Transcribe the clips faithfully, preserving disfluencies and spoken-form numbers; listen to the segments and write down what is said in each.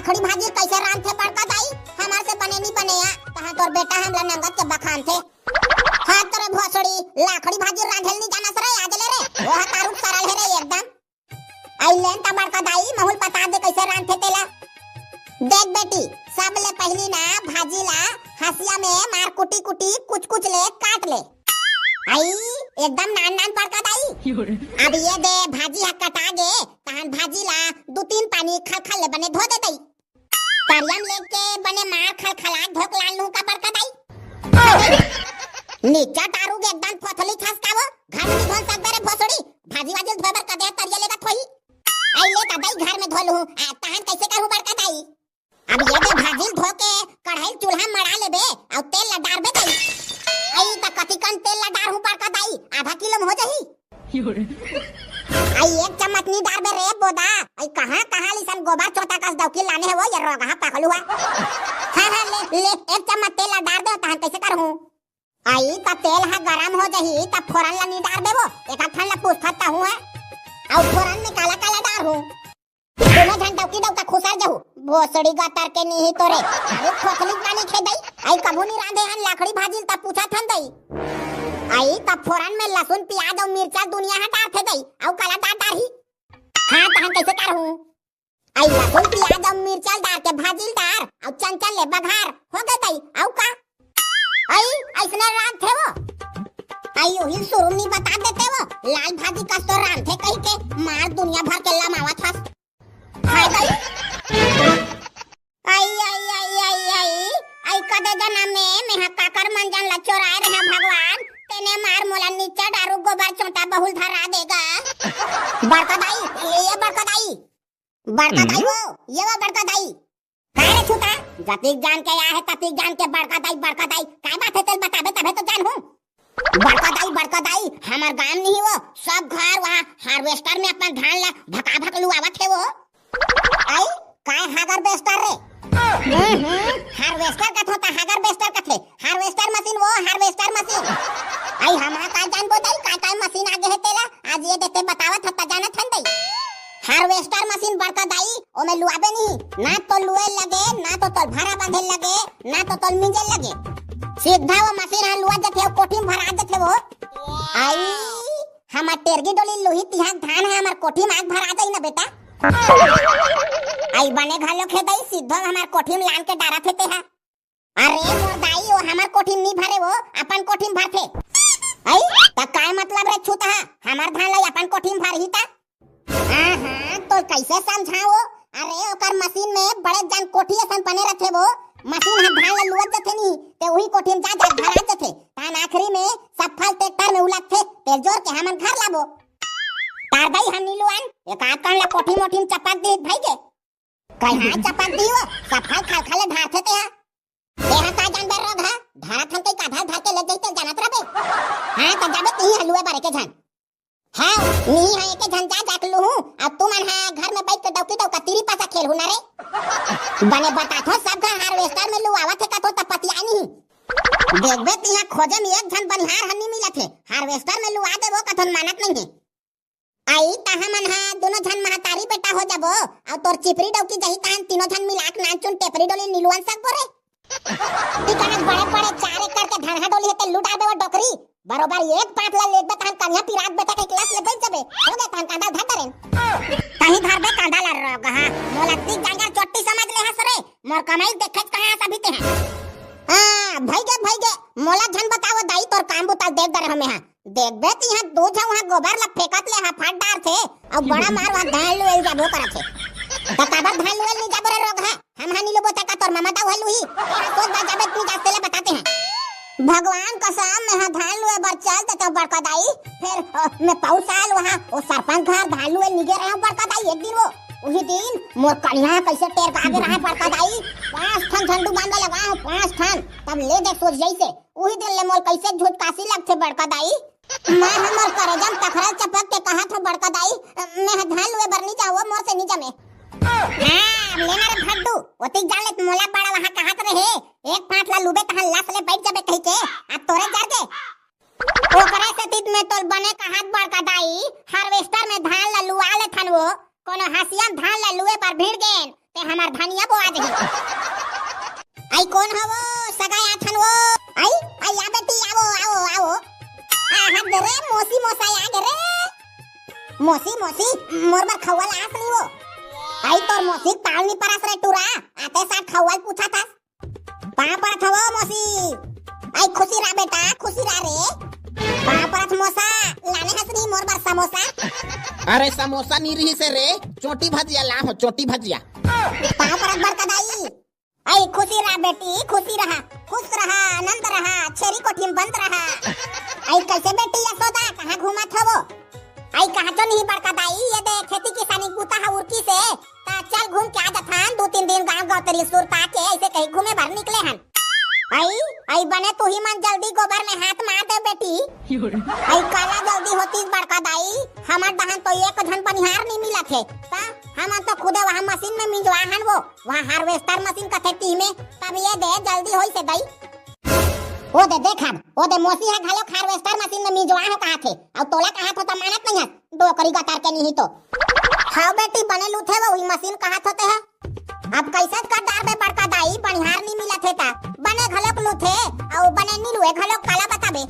लाखड़ी भाजी कैसे रांधथे बड़का दाई? हमर से बने नी बने या, तहाँ तोर बेटा हमला नंगत के बखानथे। हाथ तोरे भोसड़ी, लाखड़ी भाजी रांधेल नी जानस रे, आज ले रे, वो हा तारुक सरल हे रे एकदम। आई लेन त बड़का दाई, महूँ ल बता दे कैसे रांधथे तेला। देख बेटी, सबले पहिली ना भाजी ला हसिया में मार कुटी कुटी कुच कुच ले काट ले। आई एकदम नान नान बड़का दाई। अब ये दे भाजी हा कटा गे, तहन भाजी ला दू तीन पानी खलखल ले बने धो दे दई। तरिया म लेके बने मार खलखला धोक लान लूँ का बड़का दाई। नीचा तारुक एकदम फोथली छसकावो, घर में धोन सकबे रे भोसड़ी, भाजी वाजी धोए बर कदे तरिया लेगत होही। आई ले त दाई घर में धो लूँ, आ, तहन कैसे करूँ बड़का दाई? अब ये दे भाजी ल धो के कढ़ाई चूल्हा मड़ा लेबे, अउ तेल ला डारबे दाई। आई त कतिकन तेल ला डारहूँ बड़का दाई, आधा किलो में हो जाही। आई एक चम्मच नी डारबे रे बोदा, आई कहाँ कहाँ लिसन गोबर चोता कस दौकी लाने हे वो ये रोगहा पकलुआ। हाँ हाँ ले ले, एक चम्मच तेल ला डार दे, तहन कैसे करहूँ? आई त तेल हा गरम हो जाही त फोरन ला नी डार देबो, एक ठन ला पूछत त हूँ है। अउ फोरन में काला काला डारहूँ? दोनों झन डौकी डौका खुसर जहू, भोसड़ी गतर के नीही तोरे। अरे खोखली पानी खे दई, आई कभू नी रांधे हन लाखड़ी भाजी ल त पूछत हन दई। आई त फोरन में लसुन प्याज अउ मिर्चा दुनिया हा डारथे दई, अउ काला डार डारही। हाँ तहन कैसे करहूँ? आई लसुन प्याज अउ मिर्चा ल डार के भाजी ल डार, अउ चंचल ले बघार, हो गे दई, अउ का? आई, अइसने रांधथे वो। आई, उही शुरू में बता देते वो, लाल भाजी कस तो रांधथे कहि के, मार दुनिया भर के लमावत हस। हाय दाई। आई, आई, आई, आई, आई, आई, कदे जनम में मेहा काकर मंजन ला चोराए रहे भगवान, तेने मार मोला नीचा डारू गोबर चोंटा बहुल धरा देगा। बड़का दाई, ये, ये बड़का दाई। बड़का दाई वो, ये वो बड़का दाई। काय रे छूता? जतिक जान के आए हे, ततिक जान के बड़का दाई, बड़का दाई। काय बात हे, तेल बताबे तभे तो जानहूँ। बड़का दाई, बड़का दाई, हमर गांव नहीं वो, सब घर वहाँ harvester में अपन धान ला भकाभक लुआवत हे वो। आई, काय harvester रे? हम्म, हम्म, harvester कथो त harvester कथे। Harvester मशीन वो, harvester मशीन। आई, हमर का जानबो दाई, काय काय मशीन आगे हे तेला? आज ये देते बतावत ह त जानत हन दाई। Harvester मशीन बड़का दाई, ओमे लुआबे नहीं, ना तो लुए लगे, ना तो तोल भारा बांधे लगे, ना तो तोल मिंजे लगे। सीधा वो मशीन हा लुआ जथे, कोठी में भरा जथे वो। आई, हमर टेरगी डोली लुही तिहाक धान हे, हमर कोठी में आग भरा जाई ना बेटा। आई बने घलो खे दाई, सीधो हमर कोठी में लान के डारत हे तेहा। अरे मोर दाई, वो हमर कोठी में नी भरे, वो अपन कोठी में भरथे। आई, त काय मतलब रे छूतहा, हमर धान ला अपन कोठी में भरही त? हाँ, हाँ, तो कैसे समझाओ? अरे, ओकर मशीन में बड़े जान कोठी असन बने रथे वो। मशीन ह धान ला लुवत जथे नी, ते उही कोठी में जा, जा भरा जथे। तान आखिरी में सब फल ट्रैक्टर में उलटथे, तेल जोर के हमन घर लाबो। तार दाई हम नी लुवन, एक आध कन ला कोठी मोठी में चपक दीत भई गे। कहीं हाँ चपक दी वो, सब फल खल खल ढारथे ते हा। तेहा का जानबे रोगहा, धरत हन कई काधा धर के ले जइते जानत रबे। हाँ, त जाबे तिही हलुए बारे के झन। हाँ, निही हा एके झन जा जाके लुहूँ, अब तुमन हा घर में बैठ के डौकी डौका तिरी पासा खेलहू ना रे। बने बताथो सब घर harvester में लुआवत हे कथो त पतिया नहीं। देखबे तिहा खोजे में एक झन बनिहार हन्नी मिलत हे, harvester में लुआ देबो कथन मानत नहीं हे। आई त हमन हा दोनों झन महतारी बेटा हो जाबो, अउ तोर चिपरी डौकी जही तहन तीनों झन मिलाक नानचुन टेपरी डोली निलुअन सकबो रे। टिकनक बड़े बड़े चार एकड़ के धनहा डोली हे ते लुटा देबो डोकरी। बरोबर एक बात ला लेबे तहन कनिया पिरात बेटा के क्लास ले बैठ जाबे। हो गे तहन कांदा धर दरेन। कहीं धरबे कांदा ला रोगहा। मोला तीक जांगर चोट्टी समझ ले हस रे। मोर कमाई देखेच कहाँ हस अभी ते हैं। हाँ, भई गे, भई गे। मोला झन बताओ दाई तोर काम बुता देख डरे हमें हाँ। देखबे तिहा दू झन उहाँ गोबर ला फेंकत ले हा फट डारथे, अउ बड़ा मार वहाँ धान लुएल जाबो करत हे। त काबर धान लुएल नी जाबो रे रोगहा? हम हा नी लुबो त का तोर ममा दाऊ हा लुही? तेरा सोच बा जाबे तू जास्ते ले बताते हैं। भगवान कसम, मैं हा धान लुए बर चल देता बड़का दाई। फिर, अ, मैं पौर साल वहाँ वो सरपंच घर धान लुएल निगे रहे हूँ बड़का दाई एक दिन वो। उही दिन मोर कनिया कैसे टेर गागे रहा बड़का दाई। पाँच ठन झंडू बांध लगा हूँ, पाँच ठन। तब ले देख सोच जैसे। उही दिन ले मोर कैसे झुटकासी लगथे बड़का दाई। मैं हमर करेजा म तखरल चपक के कहत हूँ बड़का दाई, मैं ह धान लुए बर नी जावो, मोर से नी जमे। हाँ, अब लेना रे भड्डू, ओतिक जान ले मोला बड़ा वहाँ कहत रहे, एक पांच ला लुबे तहाँ लस ले बैठ जाबे कही के, अब तोरे जर गे। ओकरे सेती त मैं तोल बने कहत बड़का दाई, harvester में धान ला लुआ लेथन वो, कोनो हसिया म धान ला लुए बर भिड़ गेन, ते हमर धनिया बोआ जही। आई कोन हवो? सगा आथन वो। आई, आई आ बेटी, आवो, आवो, आवो। आ हाथ दे रे, मौसी मौसा आ गे रे। मौसी, मौसी, मोर बर खौवा लास नहीं वो। आई तोर मौसी पाल नहीं परस रे टूरा, आते साथ खौवा पूछा था। पाँव परत हवो मौसी। आई खुशी रहा बेटा, खुशी रहा रे। पाँव परत मौसा, लाने हस नहीं मोर बर समोसा। अरे समोसा नहीं रही से रे, चोटी भजिया ला हो, चोटी भजिया। पाँव परत बड़का दाई। आई खुशी रहा बेटी, खुशी रहा, खुश रहा, आनंद रहा, छेरी कोठी में बंद रहा। आई कैसे बेटी यशोदा, कहाँ घूमत हवो? आई कहाँ तो नहीं बड़का दाई, ये दे खेती किसानी बूता हा उरकी से, ता चल घूम के आ जथन, दू तीन दिन गांव गांव तेरी सुरता के ऐसे कहीं घूमे भर निकले हन। आई, आई बने तू ही मन जल्दी गोबर में हाथ मार दे बेटी। आई काला जल्दी होतीस बड़का दाई, हमर दहन तो एक झन बनिहार नहीं मिलत हे, ता हमन तो खुदे वहाँ मशीन में मिंजवा हन वो, वहाँ हार्वेस्टर मशीन कथे ती में, तब ये दे जल्दी होई से दई। ओ दे देख अब, ओ दे मौसी हा घलो हार्वेस्टर मशीन में मिंजवा हो कहा थे, अउ तोला कहा थो त मानत नहीं हस, डोकरी गतार के नहीं तो। हाव बेटी बने लूथे वो, वही मशीन कहा थो ते है। अब कैसे कर डारबे बड़का दाई, बनिहार नहीं मिलत हे ता, बने घलोक लूथे, अउ बने नहीं लुए घलोक काला बताबे।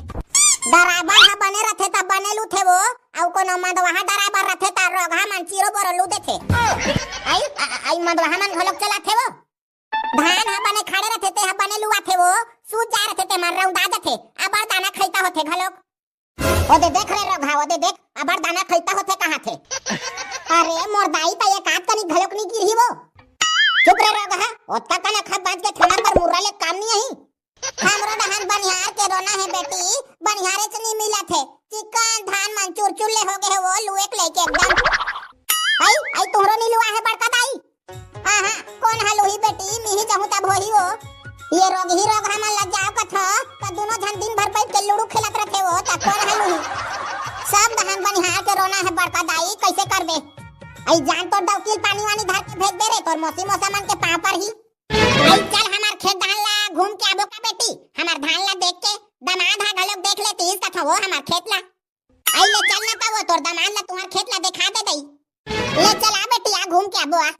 डराबर हा बने रथे ता बने लूथे वो, अउ कोनो मंदवाहा डराबर रथे ता रोगहा मन चीरो बोरो लू देथे। आई, आ- आई मंदवाहा मन घलोक चलाथे वो। धान हा बने खड़े रथे ते हा बने लुआथे वो, सूत जा रथे ते मन रौंदा जथे, अबर दाना खैता होथे घलोक। ओ दे देख रे रोगहा, ओ दे देख, अबर दाना खैता होथे कहा थे। अरे मोर दाई त एक आध कनी घलोक नहीं गिरही वो। चुप रे रोगहा, ओतका कन अखा बाज के खाना कर मुर्रा ले काम नहीं आही। हमरो डहन बनिहार के रोना है बेटी, बनिहारे च नहीं मिलत है। चिकन धान मन चुरचुर ले हो गए है वो लुएक लेके एकदम। आई, आई तुहरो नहीं लुआ है बड़का दाई। हाँ, हाँ, कोन हा लुही बेटी, मिही जहूँ तब होही वो। ये रोगही रोगहा मन लग जाओ कथो, त दोनों झन दिन भर बैठ के लूडो खेलत रथे वो, त कोन हा लुही? सब डहन बनिहार के रोना है बड़का दाई, कैसे करबे? आई जान तोर दौकिल पानी वानी धर के भेज दे रे, तोर मौसी मौसा मन के पाँव पर ही। आई चल हमार खेत धान ला घूम के आबो का बेटी, हमार धान ला देख के, दमाद हा घलोक देख लेतीस कथो वो हमार खेत ला। आई ले चल ना तब वो तोर दमाद ला तुहर खेत ला देखा दे दई। ले चल आ बेटी, आ घूम के आबो आ।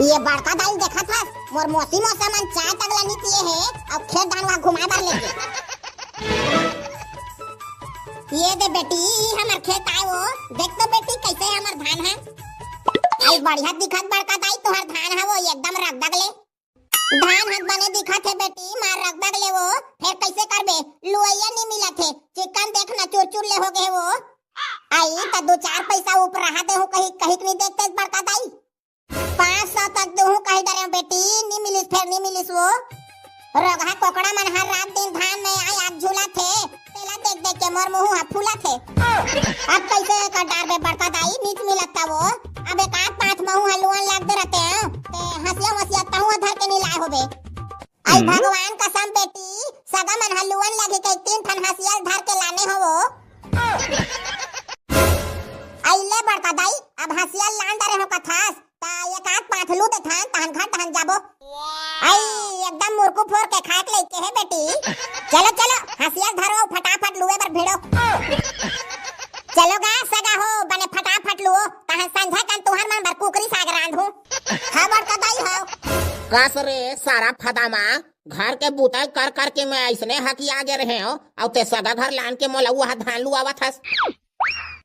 ये बड़का दाई देखत हस, मोर मौसी मौसा मन चाय तक ला नी पिए हे, अब खेत धान वहाँ घुमाए बर लेके। ये दे बेटी, ई हमर खेत आए वो, देख तो बेटी कैसे हमर धान है। आई बढ़िया दिखत बड़का दाई तुहर धान है वो एकदम रगदग ले। धान हत बने दिखत हे बेटी, मार रगदग ले वो, फेर कैसे करबे? लुवैया नी मिलत हे, चिकन देख ना चुरचुर ले हो गए वो। आई त दो चार पैसा ऊपर रहा दे हूँ कहीं, कहीं नहीं देखते बड़का दाई। पाँच सौ तक दूहूँ कही डरे बेटी, नी मिलिस फेर नी मिलिस वो। रोगहा कोकड़ा मन हर रात दिन धान में आय आग झूला थे, तेला देख देख के मोर मुँह हा फूला थे। अब कैसे कर डारबे बड़का दाई, नीच मिलत था वो। अब एक आध पाँच महू हा लुअन लाग दे रहते हैं, ते हंसिया वसिया तहुआ धर के नी लाए होबे। आई हम्म। भगवान कसम बेटी, सगा मन हा लुअन लागे के तीन ठन हंसिया धर के लाने हो वो। आई ले बड़का दाई, अब हंसिया लान डरे हो कथास, ता एक आध पाँच लू देथन, तहन घर तहन जाबो। आई एकदम मुरकू फोर के खाए के लेके है बेटी। चलो चलो, हंसिया धरो, फटाफट लुए बर भिड़ो। चलो गा सगा हो, बने फटाफट लुओ, तहन संझा कन तुहर मन बर कुकरी साग रांधू। हाँ बड़का दाई हो। कस रे सारा फदामा, घर के बुता कर कर के मैं ऐसने हकिया गे रहे हो, अउ ते सगा घर लान के मोला उहा धान लुआवत हस।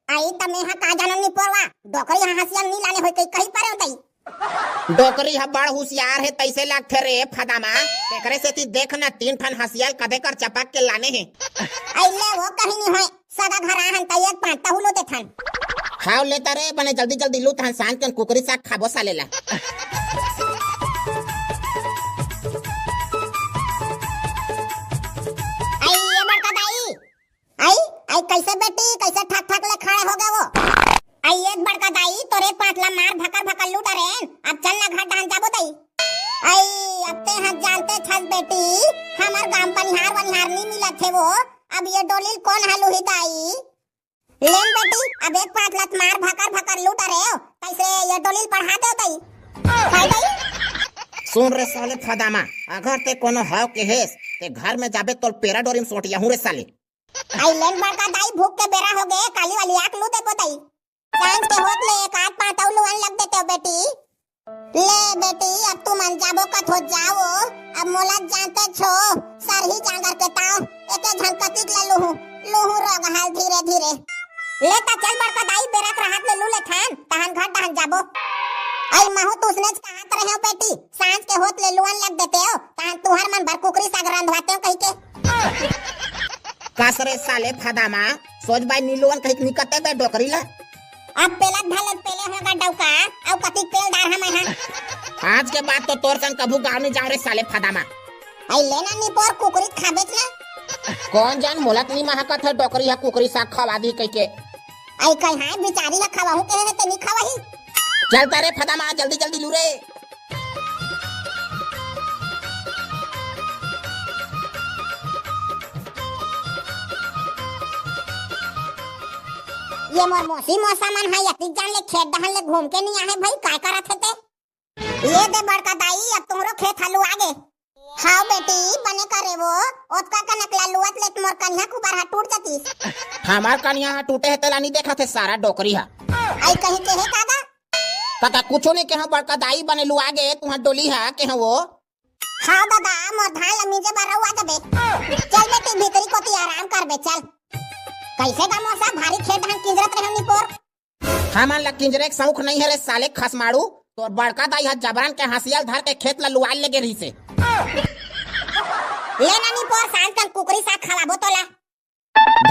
आई त मेहा का जानन नी पोरवा, डोकरी हा हंसिया नी लाने होई कही, कही परे होतई। डोकरी हा बड़ हुसियार हे, तैसे लागथे रे फदामा। तेकरे सेती देख न, तीन ठन हंसिया कदे कर चपक के लाने हे। आई ले वो कही नी होय, सगा घर आहन त एक पाँच तहु लू देथन। हाव लेता रे, बने जल्दी जल्दी लू तहन सांझ कन कुकरी साग खाबो साले ला। आई ये बड़का दाई, आई, आई कैसे बेटी, कैसे ठक ठक ले खड़े हो गए वो? आई ये बड़का दाई, तोरे पाँच ला मार भकर भकर लूट रेन, अब चल ना घर डहन जाबो दाई। आई, अब ते हाथ जानते छस बेटी, हमर गांव बनिहार वनिहार नी मिलत हे वो, अब ये डोलिल कोन हा लुही दाई? लेन बेटी, अब एक पाँच लत मार भकर भकर लूट रहे हो, कैसे ये डोलिल पढ़ा दो दाई? काय दाई? सुन रे साले फदामा, अगर ते कोनो हव के हेस, ते घर में जाबे तोल पेरा डोरी में सोटिया हूँ रे साले। आई लेन बड़का दाई, भूख के बेरा हो गए, काली वाली आंख लू देबो दाई। सांझ के होत ले एक आध पाँच अउ लुअन लग देते हो बेटी। ले बेटी, अब तुमन जाबो कथो जाओ, अब मोला जानते छो, सरही जांगर के ताव, एके झन कतिक ले लूहूं, लूहूं रोगहा ल धीरे धीरे। ले त चल बड़का दाई, बेरा के रहत ले लू लेथन, तहन घर डहन जाबो। अई महूं त उसनेच कहत रहेंव बेटी, सांझ के होत ले लुवन लग देतेव, तहन तुंहर मन बर कुकरी साग रंधवातेंव कहिके। कस रे साले फदामा, सोझ बाई नी लुवन कहिके निकते बे डोकरी ला। अब पेलत भले पेले होगा डौका, अउ कतिक पेल डारहूं मैं हा। आज के बाद तो तोर संग कभू गांव नी जांव रे साले फदामा। अई ले ना निपोर, कुकरी खाबेच ना। कोन जान, मोला त नी महकत हे डोकरी हा कुकरी साग खवा दिही कहिके। अई कहिहां बिचारी ला खवाहूं कहे हे ते नी खवाही। चल त रे फदामा, जल्दी जल्दी लू रे। ये मोर मौसी मौसा मन हा अतिक जान ले खेत डहन ले घूम के नी आहे भई, काय करत हे ते? ये दे बड़का दाई, अब तुंहरो खेत हा लुवा गे। हाव बेटी, बने करे वो, ओतका कनक ला लुवत ले त मोर कनिहा कुबर हा टूट जतिस। हमर कनिहा हा टूटे हे तेला नी देखत हे सारा डोकरी हा। अई कहिके हे का गा? कका कुछू नी केहेंव बड़का दाई, बने लुवा गे तुंहर डोली हा केहेंव वो। हाव ददा, मोर धान ला मिंजे बर रउआ जबे। चल बेटी, भीतरी कोती आराम करबे, चल। कइसे गा मौसा, भारी खेत डहन किंजरत रहेंव निपोर? हमन ला किंजरे के सौख नइ हे रे साले खसमाड़ू, तोर बड़का दाई ह जबरन के हंसिया ल धर के खेत ला लुवाय लेगे रहिसे। ले ना निपोर, सांझ कन कुकरी साग खवाबो तोला।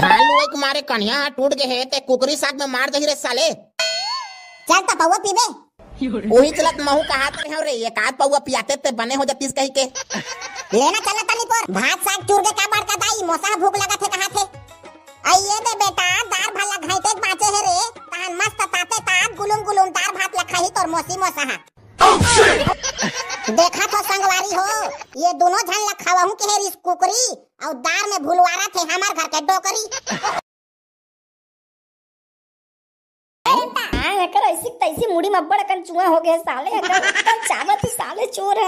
धान लुवई के मारे कनिहा ह टूट गे हे, ते कुकरी साग में मार जही रे साले। चल त पौवा पीबे। उही चलत महू कहात रहेंव रे, एक आध पौवा पियाते ते बने हो जतिस कहिके। ले ना चल ना तनी पर, भात साग चुर के का बड़का दाई, मोसा ह भूख लगत हे कहाथे। अइये दे बेटा, दार भात ला घाइटे के बांचे हे रे, तहन मस्त ताते तात गुलुम गुलुम दार भात ला खाही तोर मोसी मोसा ह। देखा थो संगवारी हो, ये दुनों झन ला खवाहूं के हे रिस कुकरी, अउ दार में भुलवारा थे हमर घर के डोकरी। हाँ, एकर ऐसी तैसी मुड़ी में अब्बड़ अकन चुआ हो गए साले, एकर अकन चाबत ही साले चोर है।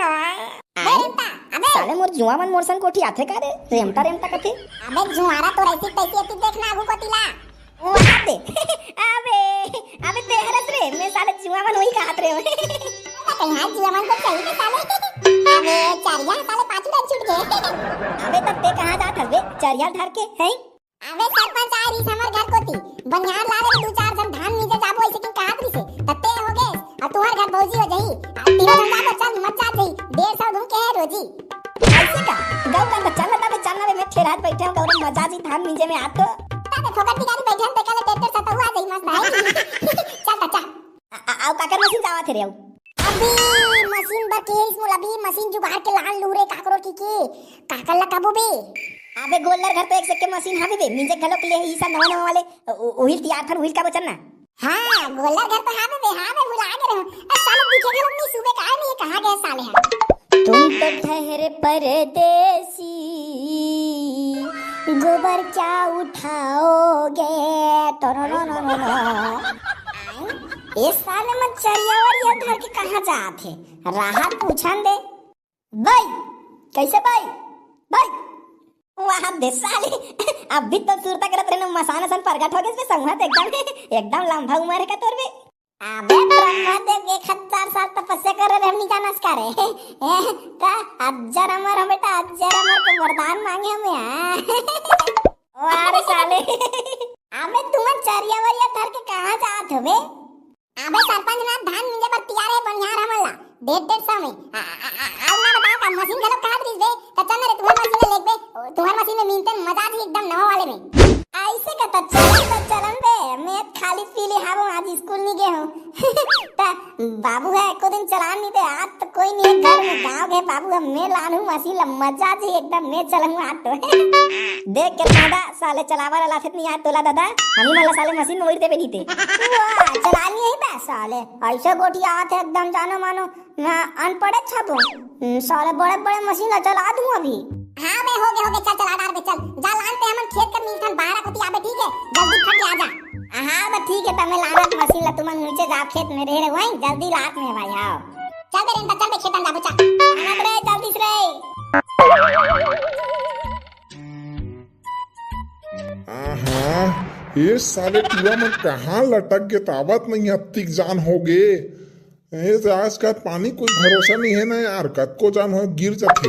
हाँ। अबे रेमता, अबे। साले मोर जुआ मन मोर संग कोठी आथे का रे? रेमता, रेमता कथे। अबे जुआरा तोर ऐसी तैसी एती देख ना आगू कोती ला। ओ अबे, अबे, अबे तेहरस रे, मैं साले जुआ मन वही कहत रे। कहीं हाथ जुआ मन को चाहिए साले। अबे चरिया साले पाछू रन छूट गए। अबे तब ते कहाँ जात हस बे? चरिया धर के, हैं? अबे सरपंच आय रिस हमर घर कोती, बनिहार ला रे दू चार झन धान मिंजे जाबो अइसे कि कहत रिसे, त ते हो गेस, अउ तुंहर घर भौजी हो जही, अउ तीनों झन जाबो चल मत जात जही, डेढ़ सौ धुन के हे रोजी। अइसे का? गौ कंद चल ना बे, चल ना बे, मैं ठेरात बैठे हूँ, गौरव मजा जी धान मिंजे में आत हो। ता दे फोकट टिकारी बैठे हम, ते कले डेढ़ डेढ़ सौ तो हुआ जही मस्त है। चल त चल। आ, आ, आउ काकर मशीन जावत हे रे आउ? अभी मशीन बर के इस मोला भी मशीन जुगाड़ के लान लू रे काकरो की के। काकर ला कबो बे? अबे गोल्लर घर तो एक से के मशीन हावे बे, मिंजे घलो के ले ही सा नवा नवा वाले, उ-, उहिल तियार थन उहिल का बचन ना। हाँ, गोल्लर घर तो हावे बे, हाँ बे, भुला गे रहूं। ए, साले दिखे घलो नहीं सुबह का नहीं, कहाँ गए साले हैं? तुम तो ठहरे परदेसी, गोबर क्या उठाओगे? तो नो, नो, नो, नो, नो। ए साले मन चरियावर ये धर के कहाँ जात हे? राहत पूछन दे। बई, कैसे बई? बई। वाह दे साले, अभी तो सुरता करत रहे ना, मसान असन परगट हो गए, इसमें संघत एकदम, एकदम लंबा उम्र है का तोर बे? अबे ब्रह्मा देव एक हजार साल तपस्या करे रहे, हमनी जानस का रे? ए, का अज्जर अमर हो बेटा, अज्जर अमर के वरदान मांगे हमें, हाँ। वाह रे साले। अबे तुमन चरिया वरिया धर के कहाँ जात हो बे? अबे सरपंच ना धान मिंजे बर तियार हे बनिहार हमन ला, डेढ़ डेढ़ सौ में। आ, आ, आ, आ, अउ ना बताओ का मशीन घलो कहत रहिस बे, त चल ना रे तुम्हर मशीन में लेग बे, तुम्हर मशीन में मिंजते मजा जी एकदम नवा वाले में। अइसे का त चलन त चलन बे, मैं खाली पीली हावो आज स्कूल नहीं गए हूँ। त बाबू है एको दिन चलान नहीं दे, आज तो कोई नहीं है घर में, गाँव गए बाबू है, मैं लान हूँ मशीन ला मजा जी एकदम, मैं चलहूँ आज तो। देख के दादा, साले चलावा ला लाथे नहीं आत तोला दादा, हमी मन ला साले मशीन में ओढ़ देबे नहीं ते। वाह, चला लिए ही बे साले, ऐसे गोठियात हे एकदम जानो मानो, मैं अनपढ़े छबो। हम्म, साले बड़े बड़े मशीन ला चला दूं अभी। हाँ बे, हो गे, हो गे, चल चला डार बे, चल। जा लान ते हमन खेत कर मिलथन बारह कोती आबे, ठीक है? जल्दी फट के आ जा। हाँ बे, ठीक है, त मैं लानत मशीन ला, तुमन नीचे जा खेत में रहे रहे वहीं, जल्दी लात में भाई, हाँ। चल बे रेंटा, चल बे खेतन जाबो, चल। आनत रे, जल्दी से रे। आहा, ये साले टूरा मन कहाँ लटक गे, तावत नहीं अत्तिक जान हो गे। ए, आजकल पानी कोई भरोसा नहीं है ना यार, कतको जान हो गिर जाथे।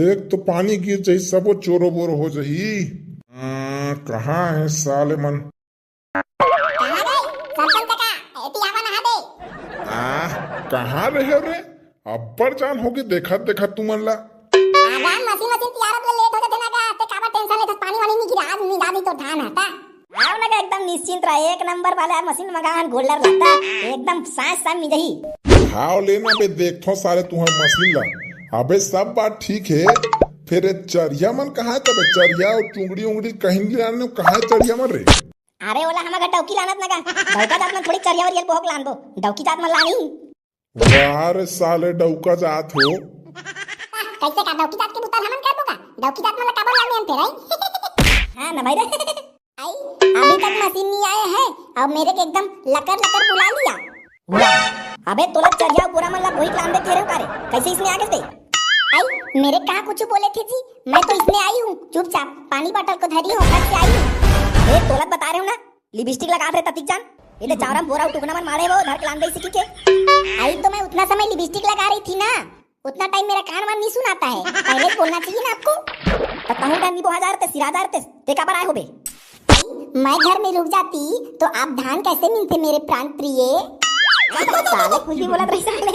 एक तो पानी गिर जाही, सबो चोरो बोरो हो जाही। आ, कहाँ है साले मन? कहाँ गए? सरपंच काका, एती आवा नहा दे। आ, कहाँ रहे रे? अब्बड़ जान होगे देखत देखत तुमन ला। आगा मशीन मशीन तियारत ले लेट हो जाथे ना गा, ते काबर टेंशन लेथस? पानी वानी नहीं गिरा, आज मिला दी तो धान हटा। आओ ना गा, एकदम निश्चिंत रह, एक नंबर वाला मशीन मंगा हन, गोल्डर लाता, एकदम साँझ साँझ मिल जाही। हाव लेना बे, देखथो साले तुहर मशीन ला। अबे सब बात ठीक है, फिर ये चरिया मन कहाँ है तबे? चरिया और चुंगड़ी उंगड़ी कहीं ले आने कहाँ है चरिया मन रे? अरे ओला हमर घर डौकी लानत ना गा, डौका जात मन थोड़ी चरिया वरिया बोहक लानबो, डौकी जात मन लानी। वाह रे साले डौका जात हो। कैसे का डौकी जात के बुता हमन करबो का? डौकी जात मन ला काबर लाने हम फेर, आई? हाँ ना भाई रे। आई, अभी तक मशीन नहीं आया है और मेरे के एकदम लकर लकर बुला लिया। वाह, अबे तोला चरिया बोरा मन ला बोहिक लान दे तेरे उतारे, कैसे इसमें आ गए थे? आई, मेरे कहाँ कुछ बोले थे जी, मैं तो इसमें आई हूँ, चुपचाप पानी बॉटल को धरी हूँ, घर से आई हूँ। ए, तोला बता रहे हो ना, लिपस्टिक लगा रहे ततिक जान, ये तो चावरा बोरा टुकना मन मारे वो धर के लान दे इसी के। आई तो मैं उतना समय लिपस्टिक लगा रही थी ना, उतना टाइम मेरा कान वान नहीं सुनाता है, पहले ही बोलना चाहिए ना आपको। तो कहूँ डर नहीं बोहा जा रहे थे, सिरा जा रहे थे, ते काबर आए हो बे? मैं घर में रुक जाती तो आप धान कैसे मिलते मेरे प्राण प्रिय? साले कुछ भी बोलत रही साले।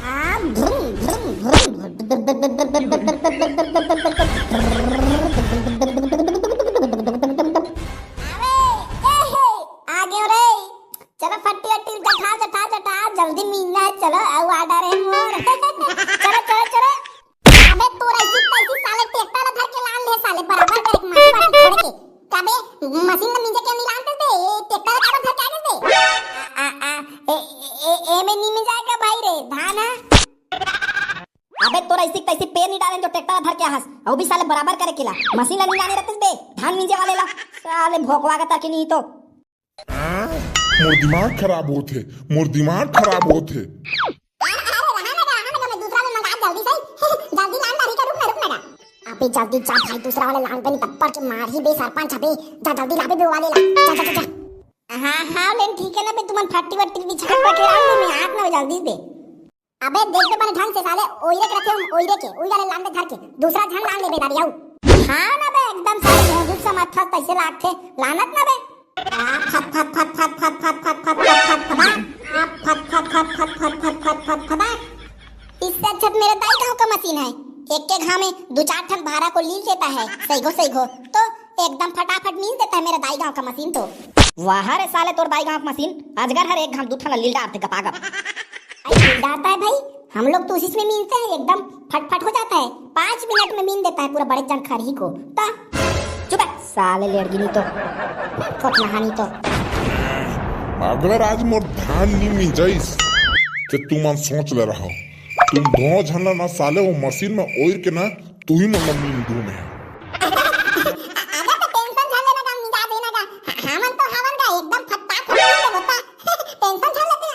हाँ, भ्रुम, भ्रुम, भ्रुम। अबे, ए हे, आ गयो रे। चलो फट्टी वट्टी जठा, जठा, जठा, जल्दी मींजना है, चलो, अउ order है मोर। चलो, चलो, चलो। अबे तोर ऐसी तैसी साले ट्रैक्टर ला धर के लान ले साले, बराबर करे के माटी वाटी फोड़ के। काबे मशीन ला मिंजे के नहीं लान दे, ये ट्रैक्टर ला काबर धर के आ गए दे? आ, आ, आ, ए, ए, ए, ए में नहीं मिंजाएगा भाई रे, धान है। अबे तोर ऐसी तैसी पैर नहीं डालें जो ट्रैक्टर ला धर के आहस, अउ भी साले बराबर करे के ला। मशीन ला नहीं लाने रहते बे, धान मिंजे वाले ला। साले भोकवा का तक नहीं तो। हाँ? मोर दिमाग खराब होत हे, मोर दिमाग खराब होत हे। अरे, अरे, रहा ना, रहा ना, मैं दूसरा में मंगा जल्दी से। जल्दी लान, रुक ना, रुक ना, रुक ना। अबे जल्दी जा भाई, दूसरा वाला लान पे नहीं तब पर के मार ही बे सरपंच अबे। जा जल्दी ला बे, बे वाले ला। जा, जा, जा, जा। हाँ, हाँ, लेकिन ठीक है ना बे, तुमन फट्टी वट्टी बिछा के लान दे, मैं हाथ ना जल्दी बे। अबे देख बे बने ढंग से साले, ओइरे के रखे, ओइरे के, ओइरे वाले लान दे धर के, दूसरा झन लान ले बे दारी आऊ। हाँ ना बे, एकदम साले भोंदू समर्थक कैसे लागथे, लानत ना बे। आ, फट, फट, फट, फट। आ, फट, फट, फट, फट, फट, फट, फट। इससे अच्छा तो मेरे दाई गांव का मशीन है, एक के घाम में दो चार ठन भारा को लील देता है, सही घो, सही घो, तो एकदम फटाफट मींज देता है मेरा दाई गांव का मशीन तो। वाह रे साले, तोर दाई गांव का मशीन, अजगर हर एक घाम दू ठन ला लील डारथे गपागप। अरे, लील डारता है भाई, हम लोग तो उसी में मींजते हैं, एकदम फटफट हो जाता है, पाँच मिनट में मींज देता है पूरा बड़े जन खरही को। तो चुप है साले लेड़गी नहीं तो, कोट नहानी तो। अगर आज मोर धान नी मिंजाइस, तो तुमन सोच ले रहो, तुम दोनों झन ला ना साले वो मशीन में ओइर के ना तू ही मन ला मींज दूं मैं। अगर तो टेंशन झन लेना का, मिंजा देना का, हमन तो हवन का एकदम फटाफट मींज देबो ता। टेंशन झन लेते हैं।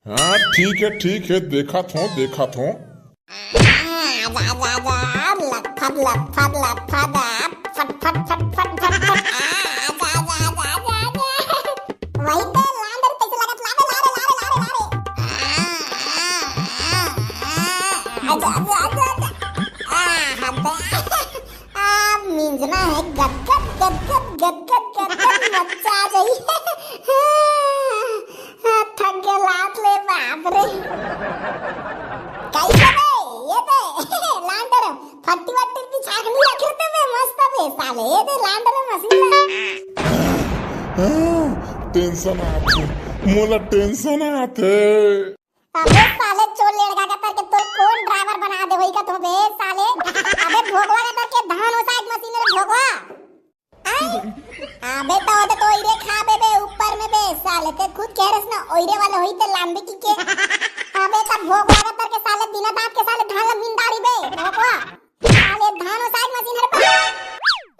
हाँ, ठीक है, ठीक है, देखत हों, देखत हों। आजा, आजा, आजा, लथद, लथद, लथद, आ, फट, फट, फट, फट, फट, फट, आ, आजा, आजा, आजा, आजा, आजा। वही तो लांडर कैसे लगत, लांडर, लांडर, लांडर, लांडर, लांडर। आ, आ, आ, आ, आजा, आजा, आजा, आजा। आ, हम तो आ, मिंजना है, गदगद, गदगद, गदगद, गदगद, मजा आ जाई। हाँ, थक गया लात ले, बाप रे। कैसे बे? ये दे, लांडर, फट्टी वट्टी की छागनी रख लेते बे, मस्त बे, साले, ये दे, लांडर मशीन ला। हाँ, टेंशन आथे, मोला टेंशन आथे। अबे साले चोर लेड़गा के तरके तोर कौन ड्राइवर बना दे होई का तो बे साले। अबे भोगवा के तरके धान ओसाए के मशीन रे भोगवा। आय? अबे तो ओदे तो ओइरे खा बे बे ऊपर में बे साले ते खुद कह रस ना ओइरे वाले होई ते लांबे की के। अबे तब भोगवा के तरके साले बिना दांत के साले धान ला मींज डारी बे भोगवा। साले धान ओसाए के मशीन हर बा।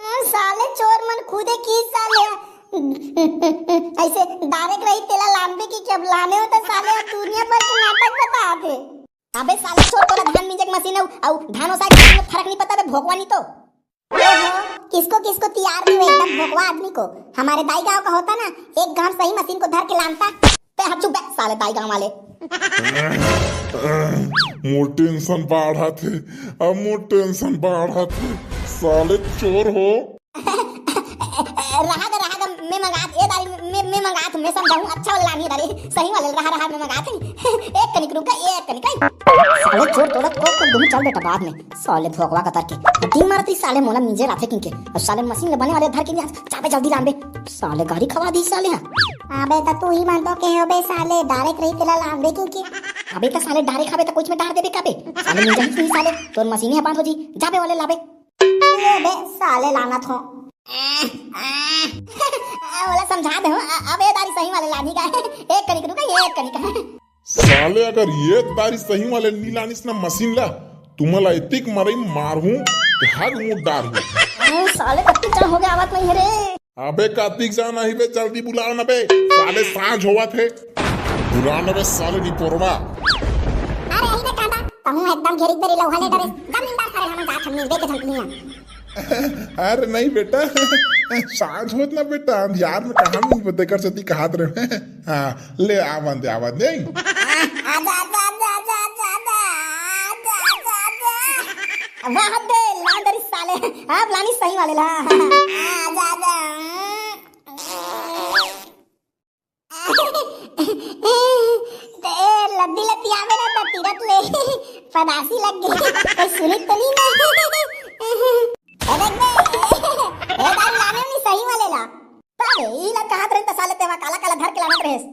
ए, साले चोर मन खुदे की साले ऐसे डायरेक्ट रही तेला लांबे की के अब लाने हो तो साले अब दुनिया भर के नाटक बता दे। अबे साले चोर तोला धान मिंजे के मशीन अउ, अउ धान ओसाए के मशीन में फर्क नहीं पता बे भोकवा नहीं तो। ओहो, किसको किसको तियार नहीं हुए एकदम भोकवा आदमी को। हमारे दाई गांव का होता ना, एक घाम सही मशीन को धर के लानता। बे, हाँ, चुप बे, साले दाई गाँव वाले। मोर टेंशन बाढ़त हे, अब मोर टेंशन बाढ़त हे, साले चोर हो। रहा गा, रहा गा, मैं मंगात, ए दारी, मैं, मैं मंगात, मैं समझाहूँ, अच्छा वाला लानी दारी, सही वाले, रहा, रहा, मैं मंगात हूँ। एक कनिक रुक, एक कनिक। साले चोर तोला को, को दूँ, चल बेटा, बाद में। साले भोकवा कतर के। दिन मारत ही साले मोला मिंजे लाथे किंके। अब साले मशीन ले बने वाले धर के नहीं, चाबे जल्दी लान बे। साले गाड़ी खवा दी साले हा। अबे त तू ही मन तो कहे हो बे साले, डायरेक्ट रही तेला लान बे किंके। अबे त साले डायरेक्ट खाबे त कुछ में डार देबे काबे। साले मिंजे ही नहीं साले, तोर मशीन ही बंद हो जी, जाबे वाले लाबे। ए बे साले लानत हो। ओला समझा दे हो, अ-, अब ए दारी सही वाले लानी का। एक कनिक रुका, एक कनिक। साले अगर ये दारी सही वाले नी लानिस ना मशीन ला, तुमला एतिक मरई मारहूँ कि हग मुँह डारहूँ। अरे साले कत्ती चा हो गया, आवत नहीं है रे। अबे कातिक जाना ही बे, जल्दी बुलाओ ना बे, साले सांझ होवत हे। बुला ना बे साले निपोरवा। अरे यही बे कांदा, तहूँ एकदम घेरी बेरी लौहा ले डरे। दम निंदा सारे हम जात हम देखे झंकनिया। अरे नहीं बेटा, सांझ होत ना बेटा, अंधियार में कहाँ मिलबो, तेकर सेती कहत रहे। हाँ, ले आवन दे, आवन दे। आजा, आजा, आजा। वाह बे, लान दरी साले, अब लानी सही वाले ला। आजा, आजा। ए, लद्दी लतियावे ना त तीरत ले पदासी लग गई। कोई सुनी तो नहीं ना। ए देख बे, ए दारू लाने नहीं सही वाले ला। अबे, ई ला कहत रहे त साले तेवा काला काला धर के लानत रहेस।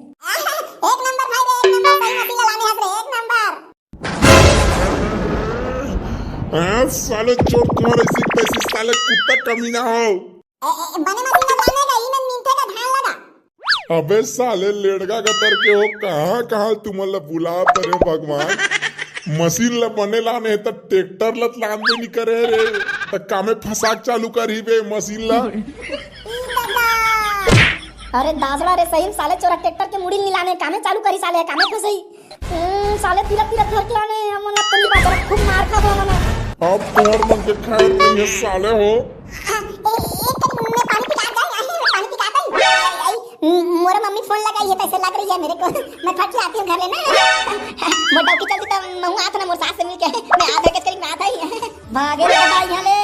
एक नंबर भाई रे, एक नंबर, सही मशीन ला लाने हस रे, एक नंबर। हाँ, साले चोर तुम्हारे इसी पैसे साले कुत्ता कमीना हो। ए, ए, बने मशीन ला लाने का, ई में मिनटे का धान लगा। अबे साले लेड़गा कतर के हो, कहाँ कहाँ तुमन ला बुला परे भगवान। मशीन ला बने लाने हे त ट्रैक्टर ला त लानबे नी करे रे, त कामे फसाक चालू करही बे मशीन ला। अरे दासड़ा रे, सही में साले चोरा ट्रैक्टर के मुड़ी नी लाने, कामे चालू करी साले, कामे फसई। हम्म, साले तीरत तीरत धर के लाने, हमन ला तो नी बाजरा, खूब मार खाबो हमन। अब तोहर मन के खैर नहीं है साले हो। हाँ, ए, ए, तो मैं पानी पिला जाए, आई, मैं पानी पिला जाए। आई, आई, म-, मोरा मम्मी फोन लगाई है, तैसे लग रही है मेरे को। मैं फट से आती हूँ घर लेना। मोर डौकी चलती तो महू आत ना, मोर सास से मिलके। मैं आधा के करीब में आधा ही है। भागे रे दादा यहाँ ले।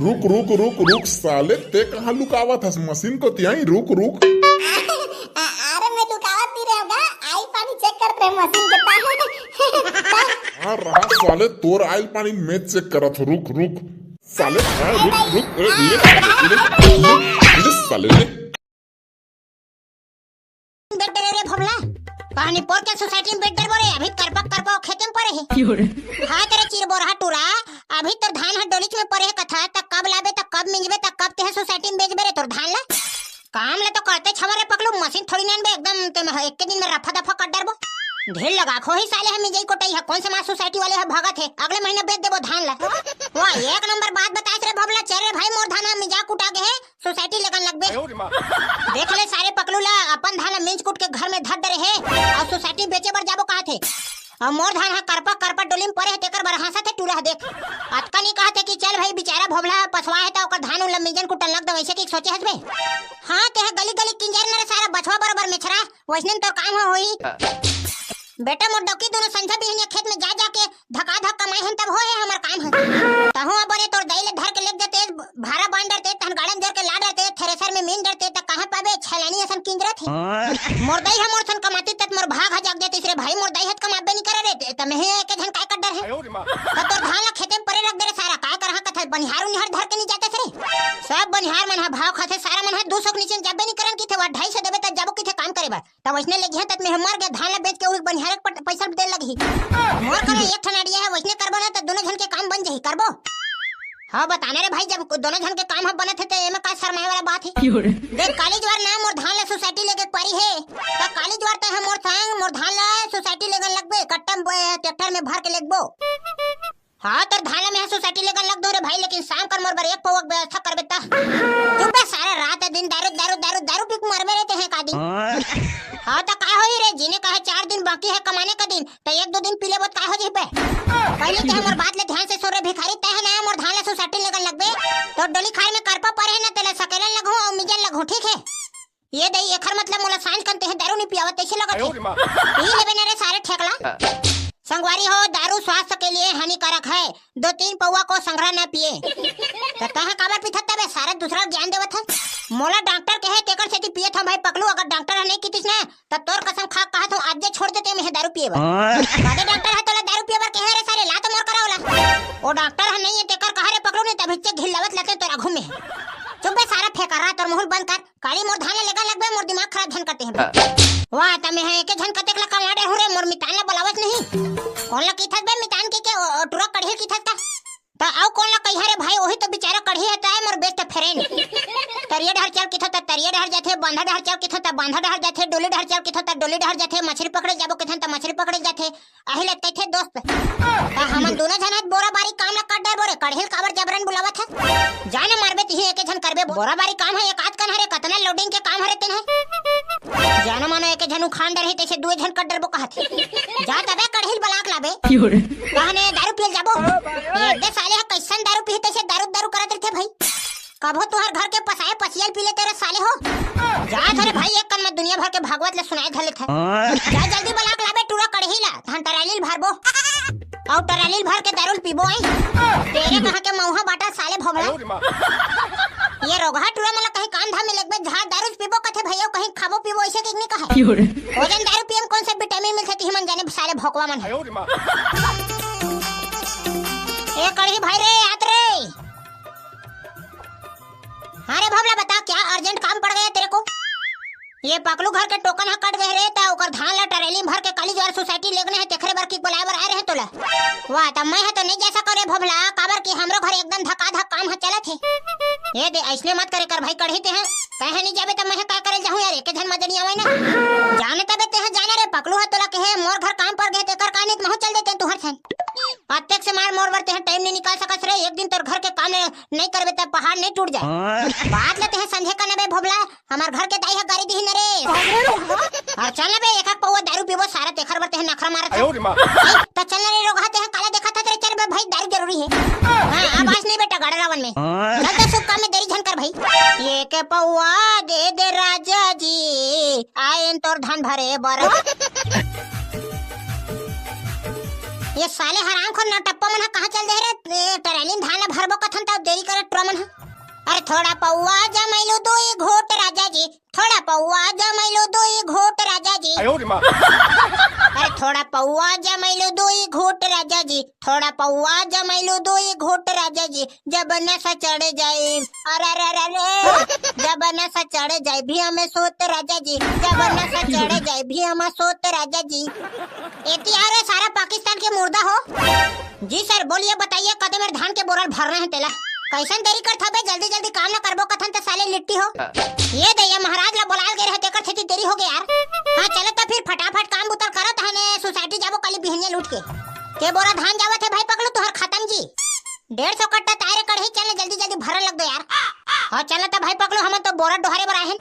रुक, रुक, रुक, रुक, साले, ते कहाँ लुकावत हस? मशीन को तिहाई, रुक, रुक। अ-, अरे, मैं लुकावत नहीं रहे होगा, आइल पानी चेक करत रहे मशीन के पास। हाँ, रहा साले, तोर आइल पानी मैं चेक करत हो, रुक, रुक। साले, हाँ, रुक, रुक, ए, ले, ले, ले, ले, साले, ले। बेड डरे रे भोभला, पानी पोर के सोसाइटी में बेड डरबो रे, अभी करपा करपा खेते में परे हे। क्यों रे? हाँ तेरे चिरबोरहा टूरा, अभी तोर धान ह डोलीच में परे हे कथा, त कब लाबे, त कब मिंजबे, त कब तेह सोसाइटी में बेचबे रे तोर धान ला? काम ला तो करते छवर रे पकलू, मशीन थोड़ी नानबे, एकदम ते में एक के दिन में रफा दफा कर डरबो। ढेर लगा खो ही साले ह मिंजई कोटई ह, कौन से माँ सोसाइटी वाले ह भागत हे, अगले महीना बेच देबो धान ला। वाह, एक नंबर बात बताइस रे भोभला, चल रे भाई मोर धान ह मिंजा कुटा गे हे, सोसाइटी लेगन लगबे। देख ले सारे पकलू ला, अपन धान ला मिंज कुट के घर में धर डरे हे, अउ सोसाइटी बेचे बर जाबो कहत हे। अउ मोर धान हा करपा करपा डोली में परे हे, तेकर बर हाँसत हे टूरा ह देख। अतका नी कहत हे कि चल भाई बिचारा भोभला पसवा हे त ओकर धान उन ला मिंजन कुटन लग दे, वैसे कि सोचे हस बे। हाँ, तेहा गली गली किंजर न रे सारा बछवा बरोबर मेछरा, वैसने में तोर काम ह होही। बेटा मोर डौकी दोनों संझा बिहनिया खेत में जा जा के धका धक कमाए हन तब होए हमर काम ह। तहूँ अब रे तोर दाई ले धर के लेग जते, भारा बांध डरते, तहन गाड़न जोर के ला डरते, थ्रेसर में मीन डरते, त कहाँ पाबे छलानी असन किंजरत हे। मोर दाई ह मोर सन कमाती त मोर भाग ह जाग जतिस रे भाई, मोर दाई ह त कमाबे नी करे रे, त मेहे एके झन काय कर डर हे। त तोर धान ला खेते में परे रख दे रे सारा, काय करहा कथा बनिहार उनिहार धर के नी जाते रे। सब बनिहार मन ह भाव खाथे, सारा मन ह दू सौ के नीचे जाबे नी करन किथे, वा ढाई सौ देबे त जाबो किथे काम करे बर। त वैसने ले गिहा तत में मर गए, धान ला बेच के उही बनिहार के पट-, पैसा दे लगही। मोर करा एक ठन आइडिया है, वैसने करबो ना त दोनों झन के काम बन जाही, करबो? हाँ बताना रे भाई, जब दोनों झन के काम ह बनत हे त एमा का शर्माए वाला बात हे? देख काली जुआर ना मोर धान ला सोसाइटी लेगे के पारी हे, त काली जुआर तैं ह मोर संग मोर धान ला सोसाइटी लेगन लगबे, कट्टा में बोए हे, ट्रैक्टर में भर के लेगबो। हाँ, तोर धान ला मेहा सोसाइटी लेगन लग दो रे भाई, लेकिन शाम कर मोर बर एक पौवा के व्यवस्था करबे त। चुप बे सारा, रात दिन दारू, दारू, दारू, दारू पी के मरबे रे तेहे का दिन। हाँ, त का होही रे, जीने का है चार दिन बाकी है कमाने का दिन, त एक दो दिन पी लेबो त का हो जही बे? पहले तेहे मोर बात ले ध्यान से सुन रे भिखारी, तेहे ना मोर धान ला सोसाइटी लेगन लगबे, तोर डोली खार में करपा परे हे ना, तेला सकेलन लगहूँ अउ मिजन लगहूँ, ठीक है? ये दई, एखर मतलब मोला सांझ कन तेहे दारू नहीं पियावत, तैसे लगत हे। पी लेबे ना रे सारे ठेकला। संगवारी हो, दारू स्वास्थ्य के लिए हानिकारक है, दो तीन पौवा को संघरा न पिए। त तहे काबर पीथत बे सारे, दूसरा ज्ञान देवत है। मोला डॉक्टर कहे, तेकर सेती पियत हूँ भाई पकलू, अगर डॉक्टर ह नहीं कितिस ना, त तोर कसम खा कहत हूँ, आज जे छोड़ देते मैं दारू पिए बर। कादे डॉक्टर ह तोला दारू पिए बर कहे रे सारे, ला तो मोर करा ओला। ओ डॉक्टर ह नहीं है, तेकर कहा रे पकलू, नहीं तभी से घिल्लावत लते तोर आघू में। चुप बे सारा फेकर रहा, तोर मुहुल बंद कर। काली मोर धान ले लेगा लगबे, मोर दिमाग खराब झन करते हैं। वाह, त मैं एके झन कतेक ला कमा डर हूँ रे, मोर मितान ला बुलावत नहीं। कौन ला किथस बे मितान के, के ओ, ओ टुरा कढ़ी किथस का? त अउ कौन ला कहिया रे भाई, वही तो बेचारा कढ़ी है, ताए मोर बेस्ट फ्रेंड। तरिया डहर चल किथो त तरिया डहर जाथे, बांधा डहर चल किथो त बांधा डहर जाथे, डोली डहर चल किथो त डोली डहर जाथे, मछली पकड़े जाबो किथन त मछली पकड़े जाथे। अहिला कहिथे दोस्त, त हमन दोनों झन आज बोरा बारी काम ला कर डरबो रे, कढ़िल काबर जबरन बुलावत हस? जाने मारबे तिही एके झन करबे, बोरा बारी काम है एक आध कन हरे, कतना लोडिंग के काम हरे तेन है। जानो मानो एके झन उखान डरही तैसे दुए झन कर डरबो कहत हे। जा तबे कढ़िल बलाक लाबे। कहने दारू पियल जाबो। ये दे साले ह कैसन दारू पीही तैसे दारू दारू करत रहिथे भाई। कभो तुहर घर के पसाए पसियल पी लेते रे साले हो। जा धरे भाई, एक कन में दुनिया भर के भागवत ले सुनाए धर लेथे। जा जल्दी बलाक लाबे टूरा कढ़ी ला, तहन टरालील भरबो। अउ टरालील भर के दारूल पीबो आई। तेरे कहाँ के मऊहा बाटा साले भोमला। ये रोगहा टूरा मन ला कहीं काम धाम में लगबे, झाड़ दारू पीबो कथे भैया, कहीं खाबो पीबो ऐसे के नहीं कहे। भोजन दारू पियम कौन से विटामिन मिलथे तिही मन जाने साले भोकवा मन। ए कढ़ी भाई रे, आत रे। हाँ रे भोमला, बता क्या अर्जेंट काम पड़ गया तेरे को? ये पकलू घर के टोकन ह कट गए रे, त ओकर धान ला टरेली में भर के काली ज्वार सोसाइटी लेगने है, तेखरे बर की बुलाए बर आए रहे तोला। वाह, त मैं ह तो नहीं जा सको रे भोमला, काबर कि हमरो घर एकदम धकाधक काम ह चलत हे। ये दे, ऐसने मत करे कर भाई कढ़ी ते हैं, तैं ह नहीं जाबे त मैं ह का करे जाहूँ यार, एके झन मजा नहीं आवे ना। जाने तबे ते ह जाना रे, पकलू ह तोला कहे मोर घर काम पड़ गए, तेकर का नहीं त महू चल देते तुहर छन। अतेक से मार मोर बर तेहा टाइम नहीं निकाल सकस रे, एक दिन तोर घर के काम नहीं करबे त पहाड़ नहीं टूट जाए। बात ल तेहा संझे कन बे भोभला, हमर घर के दाई ह गारी दिही न रे। अउ चल न बे, एक आध पौवा दारू पीबो सारा, तेखर बर तेहा नखरा मारत हस। त चल न रे रोगहा, तेहा काला देखत हस रे, चल बे भाई, दारू जरूरी हे। हाँ, अब आज नहीं बेटा, गाड़ा रावन में। चल त शुभ काम में देरी झन कर भाई। एक पौवा दे दे राजा जी, आएन तोर धान भरे बर। ये साले हरामखोर नौटप्पा मन ह कहाँ चल दे रे? ए, टराली म धान ल भरबो कथन त देरी करे टुरा मन ह। अरे थोड़ा पौवा जमैलू दुई घूट राजा जी, थोड़ा पौवा जमैलू दुई घूट राजा जी। अरे थोड़ा पौवा जमैलू दुई घूट राजा जी, थोड़ा पौवा जमैलू दुई घूट राजा जी, जब नशा चढ़ जाए, अरे, अरे, अरे, अरे, जब नशा चढ़ जाए, भी हमें सोत राजा जी, जब नशा चढ़ जाए, भी हमें सोत राजा जी। एती आ रे सारा पाकिस्तान के मुर्दा हो। जी सर, बोलिए, बताइए, कते मेर धान के बोरल भरना है तेला? कैसन देरी करत हबे, जल्दी जल्दी काम ना करबो कथन त साले लिट्टी हो। ये दैया महाराज ला बोलाल गए रहे, तेकर सेती देरी हो गए यार। हाँ, चलो त फिर फटाफट काम बुता करत हने, सोसाइटी जाबो काली बिहनिया लूट के। के बोरा धान जावत है भाई पकलू, तुहर खतम जी। डेढ़ सौ कट्टा तारे कढ़ी, चल न जल्दी जल्दी भरन लग दो यार। हाँ चल न त भाई पकलू, हमन तो बोरा डोहरे बर आए हन।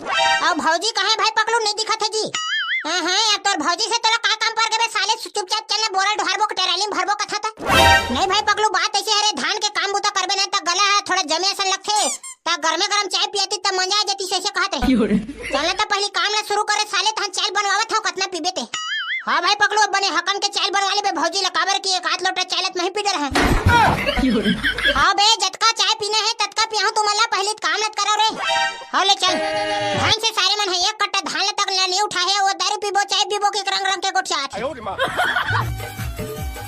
अउ भौजी कहाँ है भाई पकलू, नहीं दिखत है जी। हाँ हाँ यार, तोर भौजी से तोला का काम पर गबे साले, चुपचाप चल न बोरा डोहरबो के टराली में भरबो कथा था। नहीं भाई पकलू, बात ऐसे है रे, धान के काम बुता करबे ना त गला ह थोड़ा जमे असन लगथे। त गरमे गरम चाय पियती त मजा आ जाती, से, से कहत रहे। चल न त पहली काम ला शुरू करे साले, तहन चाय बनवावत हूँ, कतना पीबे ते। हाँ भाई पकलू, अब बने हकन के चाय बनवा लेबे भौजी ला, काबर कि एक आध लोटा चाय लत मही पी डर है। हाँ बे, जतका चाय पीना है ततका पियाहूँ तुमन ला, पहली काम लत करो रे। हाँ ले चल। ढंग से सारे मन है एक कट्टा धान ला तक ला नहीं उठा है, वो दारू पीबो चाय पीबो के रंग रंग के गोठियात है।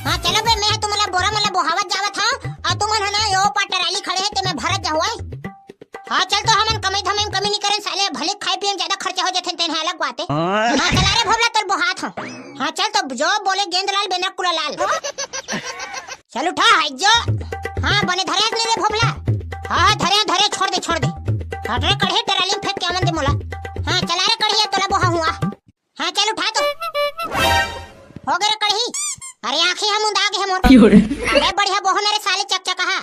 हाँ चलो बे, मैं तुमन ला बोरा मन ला बोहावत जावत हूँ, अउ तुमन है ना यो पार टराली खड़े है ते मैं भरत जाहूँ। हाँ चल तो, हमन कमाई धमाई में कमी नहीं करें साले, भले खाए पिए में ज्यादा खर्चा हो जाथे, तेन है अलग बात है। हाँ चल रे भोभला, तोर बोहात हूँ। हाँ चल तो, जो बोले गेंद लाल बेना कुला लाल। चल उठा है जो। हाँ बने धरे नहीं रे भोभला। हाँ हाँ धरे धरे, छोड़ दे छोड़ दे। हट रे कढ़े, टराली में फेंक के आवन दे मोला। हाँ चला रे कढ़िया, तोला बोहा हुआ। हाँ चल उठा तो। हो गे रे कढ़ी। अरे आँखी ह मुंदा गे हे मोर। अबे बढ़िया बोहो ना रे साले चकचकहा।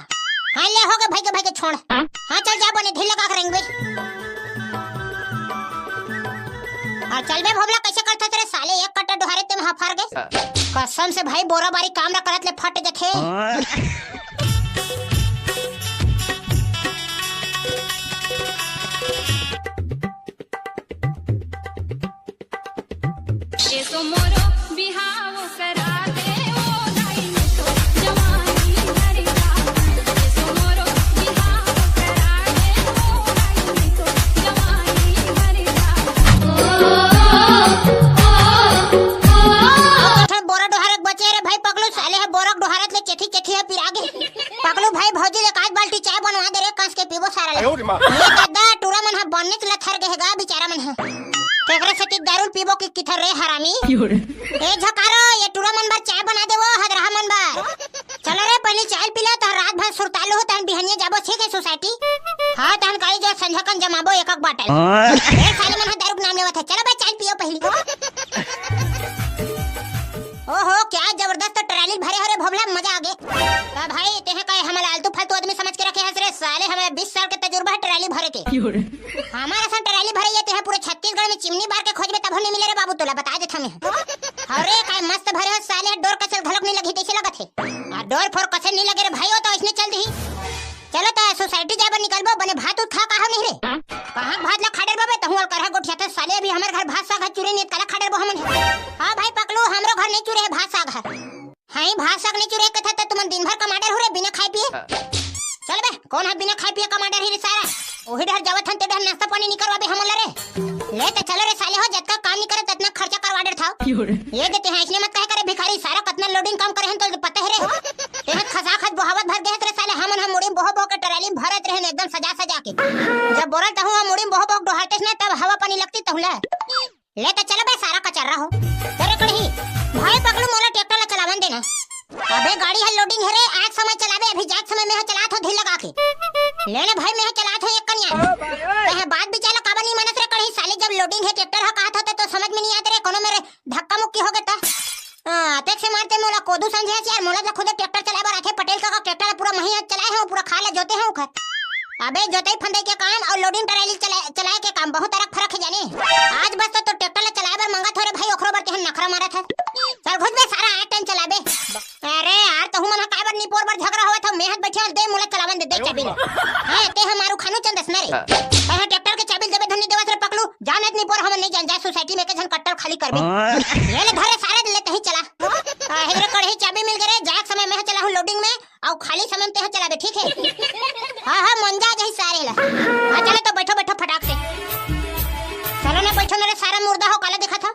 हाँ ले हो गे भाई के भाई के छोड़। हाँ चल जा बने ढील लगा के रेंगबे। अउ चल बे भोभला, कैसे करथस रे साले, एक कट्टा डोहारे ते में हफर गे। कसम से भाई बोरा बारी काम ना करत ले फट जथे। एसो मोरो बिहाव करा दे, ओ दाई ने तो जवानी भर जा। एसो मोरो बिहाव करा दे, ओ दाई ने तो जवानी भर जा। ओ, ओ, ओ, ओ। अउ तो बोरा डोहारे के बचे रे भाई पकलू, साले ह बोरा के डोहारत ले चेथी चेथी ह पिरा गे। पकलू भाई, भौजी ले एक आध बाल्टी चाय बनवा दे रे, कस के पीबो सारा ले। आयो रे माँ। ये दादा, टूरा मन ह बन्नेच लथर गे हे गा, बिचारा मन ह। तेकरे सेती दारू पीबो कि किथर रे हरामी। क्यों रे? ए झकारो, ये टूरा मन बर चाय बना दे वो, हदरहा मन बर। चलो रे, पहली चाय पी लो, तहन रात भर सुरता लो, तहन बिहनिया जाबो, ठीक है, सोसाइटी। हाँ, तहन काली जो संझा कन जमाबो एक एक बाटल। हाँ। ए साले मन ह दारू के नाम लेवत हे, चलो बे, चाय पियो पहली। ओहो, क्या जबरदस्त ट्राली भरे हो रे भोभला, मजा आ गे। का भाई, तेहे का हमला आलतू फालतू आदमी समझ के रखे हस रे साले, हमला बीस साल के तजुर्बा है ट्राली भरे के। क्यों रे? हमर असन ट्राली भरे ये तेहे पूरे छत्तीसगढ़ में चिमनी बार के खोजबे तभो नहीं मिले रे बाबू, तोला बता देथव मैं। अरे काय मस्त भरे हो साले, डोर कचल घलक नहीं लगी तैसे लगत है। आ डोर फोर कचल नहीं लगे रे भाई, वो तो इसने चल दी। चलो त सोसाइटी जाए बर निकलबो, बने भात उत खा काहो नहीं रे। कहाँ के भात ला खा डरबो बे, तहूँ अल करहा गोठियाथस साले, अभी हमर घर भात साग ह चुरे नहीं, काला खा डरबो हमन। हाँ भाई पकलू, हमरो घर नहीं चुरे है भात साग ह। हाँ, भात साग नहीं चुरे कथा त तुमन दिन भर कमा डरहू रे बिना खाए पिए। चल बे, कौन ह बिना खाए पिए कमा डरही रे सारा? ओही डहर जावत हन ते डहर नाश्ता पानी नहीं करवाबे हमन ला रे। ले त चलो रे साले हो, जतका काम नहीं करे ततना खर्चा करवा डरथव। क्यों रे? ये देते हैं, इसने मत कहे करे भिखारी, सारा कतना लोडिंग काम करे हन तो पता है रे। तेहे खसा खस बोहावत भर गे हस रे साले, हमन ह मुड़ी बोहो बोहो के ट्राली भरत रहे एकदम सजा सजा के। जब बोरल तहूँ ह मुड़ी बोहो बोहो डोहारतेस ना, तब हवा पानी लगती तहूँ ला। ले त चल बे सारा कचर्रा हो। अरे कड़ही, भाई पकलू मोला ट्रैक्टर ला चलावन देना। अबे गाड़ी ह लोडिंग है रे, आए के समय चलाबे, अभी जाए के समय मैं ह चलात हो धीर लगा के। ले ना भाई, मैं ह चलात हो एक कनिया। तेहे बात बिचार ला काबर नहीं मानस रे कड़ही, साले जब लोडिंग है ट्रैक्टर ह कहत हो त तो समझ में नहीं आत रे, कोनो मेरे धक्का मुक्की हो गे त। हाँ, अतेक से मारते मोला कोदू समझे हस यार, मोला तो खुदे ट्रैक्टर चलाए बर आथे, पटेल का, का ट्रैक्टर पूरा मही चलाए हूँ, पूरा खाल जोते हूँ ओखर। अबे जोतई फंदई के काम अउ लोडिंग ट्राली चलाए, चलाए के काम बहुत अरक फरक है जाने। आज बस तो, तो ट्रैक्टर ला चलाए बर मंगत हो रे भाई, ओखरो बर तेहन नखरा मारत है। चल घुस बे सारा, आए टाइम चलाबे। अरे यार, तहू मन ह काय बर निपोर बर झगड़ा होवत हव? मैं ह बइठे हंव, दे मोला चलावन दे, दे चाबी ला। हैं, ते ह मारू खानू चल दस ना रे। तैं ह ट्रैक्टर के चाबी ल देबे धन नइ देवस रे पकलू। जा नहीं निपोर, हमन नइ जान, जा सोसाइटी में के झन कट्टर खाली करबे। ये ले धर रे सारे, ले तहीं चला। अहे रे कड़ही, चाबी मिल गे रे, जाए के समय मैं ह चलाहूं लोडिंग में, अउ खाली समय में तें ह चलाबे, ठीक है? हाँ, हाँ, मंजा जाही सारे ला। हाँ, चलो तो बैठो, बैठो फटाक से। चलो ना, बैठो ना रे, सारा मुर्दा हो, काला दिखत हो।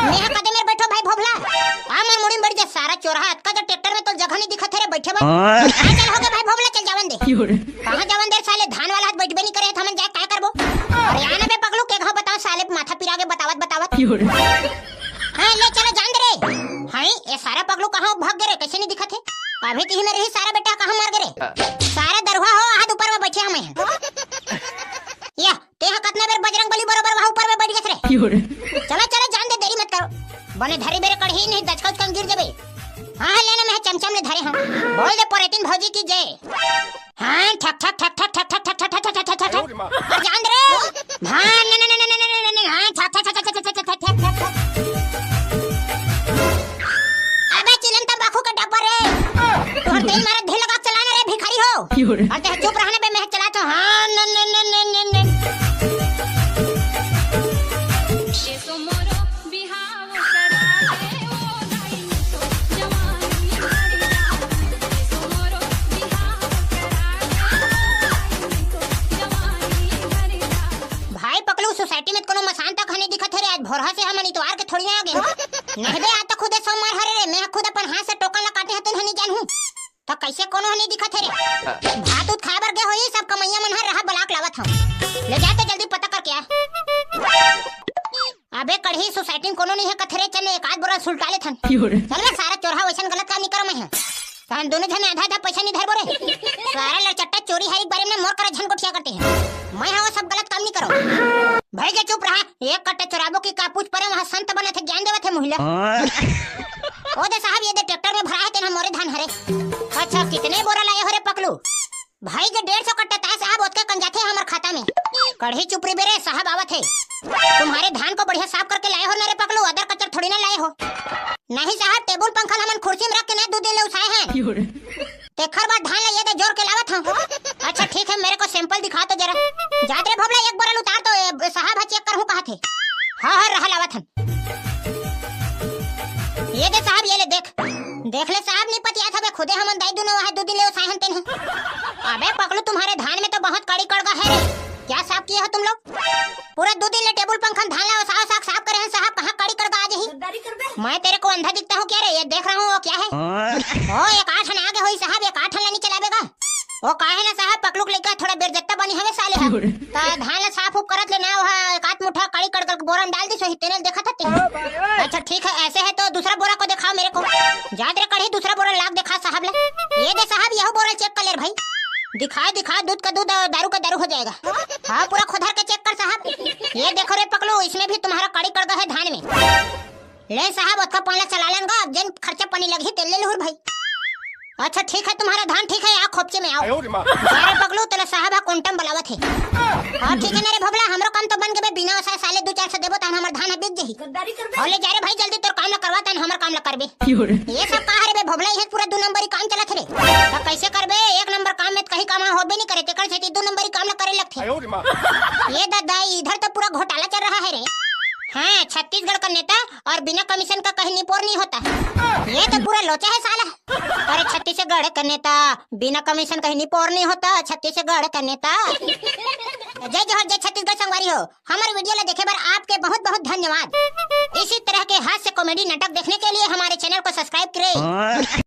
मैं ह कदे मेर बैठो भाई भोभला। आ, मोर मुड़ी में बैठ जा, सारा चोरहा, अतका जब ट्रैक्टर में तो जगह नहीं दिखत है रे बैठे बर। हाँ, चल हो गे भाई भोभला, चल जावन दे। क्यों रे? कहाँ जावन दे साले, धान वाला हाथ बैठबे नहीं करे, हमन जाए काय करबो? अरे आना बे पकलू, के घाव बताओ साले, माथा पिरा के बतावत, बतावत। क्यों रे? हाँ, ले चलो जान दे रे। हाँ, ये सारा पकलू कहाँ भाग गे रे, कैसे नहीं दिखत है? अभी तिही में रही सारा बेटा, कहाँ मर गे रे? सारा दरुहा हो, हाथ ऊपर में बैठे हमें। या, तें ह कतना बेर बजरंग बली बरोबर वहाँ ऊपर में बैठ गेस रे। क्यों रे? चलो, चलो, जान दे, देरी मत करो। बने धरी बेरे कड़ही, नहीं दचका उचका गिर जबे। हाँ, हाँ, लेना, मैं चमचम ले धरे हूँ। बोल दे पोरेतिन भौजी की जय। हाँ, ठक, ठक, ठक। अरे जान दे रे। हाँ, न, न, न, हाँ, ठक, ठक, ठक। अबे चिलम तंबाकू के डब्बा रे। तोहर तेल मारे ढील लगा चलाना रे भिखारी हो। क्यों रे? अरे चुप रहना बे, मैं चला तो। हाँ, न, न, न, न, न, न। भाई पकलू, सोसाइटी में कोनो मसान तक ह नहीं दिखत है रे। आज भोरहा से हमन इतवार के थोड़ी ना आ गे। नहीं बे, आज तो खुदे सोमवार हरे रे। मैं खुद अपन हाथ से टोकन ला काटे हतन ह नहीं जानहूँ। तो कैसे कोनो ह नहीं दिखत है रे? भात उत खाए बर गे होई, सब कमैया मन हर रहा बलाक लावत हूँ। ले जा तो जल्दी पता करके आ। अबे कड़ही, सोसाइटी में कोनो नहीं है कथे रे, चल एक आध बोरा सुलटा लेथन। क्यों रे? चल बे सारा चोरहा, वैसन गलत काम नहीं करो मैं ह। तहन दोनों झन आधा आधा पैसा नहीं धरबो रे। सारा लड़चट्टा चोरी हारी के बारे में मोर करा झन गोठिया करते हैं। मैं ह वो सब गलत काम नहीं करो। भाई के चुप रहा, एक कट्टा चोराबो की का पूछ परे, वहाँ संत बने थे, ज्ञान देवत है मुहिला। ओ दे साहब, ये दे ट्रैक्टर में भरा है, तेना मोरे धान हरे। अच्छा, कितने बोरा लाए हो रे पकलू? भाई के डेढ़ सौ कट्टा ताय साहब, ओतके कन जाथे हमर खाता में। कड़ही चुप रही बे रे, साहब आवत है। तुम्हारे धान को बढ़िया साफ करके लाए हो ना रे पकलू, अदर कचर थोड़ी ना लाए हो। नहीं साहब, टेबुल पंखा ल हमन कुर्सी में रख के ना दू दिन ले उसाए हैं। क्यों रे? तेखर बाद धान ला ये दे जोर के लावत हूँ। अच्छा ठीक है, मेरे को सैंपल दिखा तो जरा। जात रे भोबला, एक बोरा ल उतार तो, ए, साहब ह चेक करहूँ कहा थे। हाँ, हाँ, रहा लावत हन। ये ले देख, देख ले साहब, नहीं पतियात हवे, खुदे हमन दाई दुनो वहाँ दो दिन ले ओसाए हन तेन। अबे पकलू, तुम्हारे धान में तो बहुत कड़ी कड़गा है रे। क्या साफ किए हो तुम लोग? पूरा दो दिन ले टेबुल पंखन धान ला ओसा ओसा साफ करे हैं साहब, कहाँ कड़ी कड़गा आ जाही? मैं तेरे को अंधा दिखता हूँ क्या रे? ये देख रहा हूँ, वो क्या है? ओ, एक आठ आना आगे होई साहब, एक आठ आना नहीं चलावेगा। ओ काहे ना साहब, पकलू के लइका थोड़ा बेरजत्ता बनी हवे साले ह। त धान ला साफ उफ करत ले ना, वहाँ एक आध मुठा कड़ी कड़गा के बोरा में डाल दिस होही, तेने देखत हते। अच्छा ठीक है, ऐसे है तो दूसरा बोरा को दिखाओ मेरे को। जा तेरे कड़ी दूसरा बोरा लाग दिखा साहब ले। ये दे साहब, यहू बोरा चेक कर ले रे भाई। दिखा दिखा, दूध का दूध और दारू का दारू हो जाएगा। हाँ, पूरा खोदर के चेक कर साहब। ये देखो रे पकलू, इसमें भी तुम्हारा कड़ी कड़गा है धान में। ले साहब, ओतका पानी चला लेन गा, अब जेन खर्चा पानी लगही तेल ले लूर भाई। अच्छा ठीक है, तुम्हारा धान ठीक है, आओ खोपचे में आओ। अरे पकलू, तेला साहब हा कोंटम बुलावत है। हाँ ठीक है ना रे भोभला, हमरो काम तो बन गए, बिना ओसाए साले दो चार सौ देबो तहन हमर धान हा बिक जही। और ले जा रे भाई, जल्दी तोर काम ला करवा, तहन हमर काम ला करबे। ये सब कहा रे बे भोभला, ये पूरा दो नंबरी काम चलत रे। तो कैसे करबे? एक नंबर काम में तो कहीं काम होबे नहीं करे, तेकर सेती दो नंबरी काम ला करे लगथे। ये दादा, इधर तो पूरा घोटाला चल रहा है रे। हाँ, छत्तीसगढ़ का नेता और बिना कमीशन का कहीं निपोर नहीं होता। ये तो पूरा लोचा है साला। अरे छत्तीसगढ़ का नेता, बिना कमीशन कहीं निपोर नहीं होता, छत्तीसगढ़ का नेता। जय जोहार, जय छत्तीसगढ़ संगवारी हो। हमारे वीडियो ला देखे बर आपके बहुत बहुत धन्यवाद। इसी तरह के हास्य कॉमेडी नाटक देखने के लिए हमारे चैनल को सब्सक्राइब करें।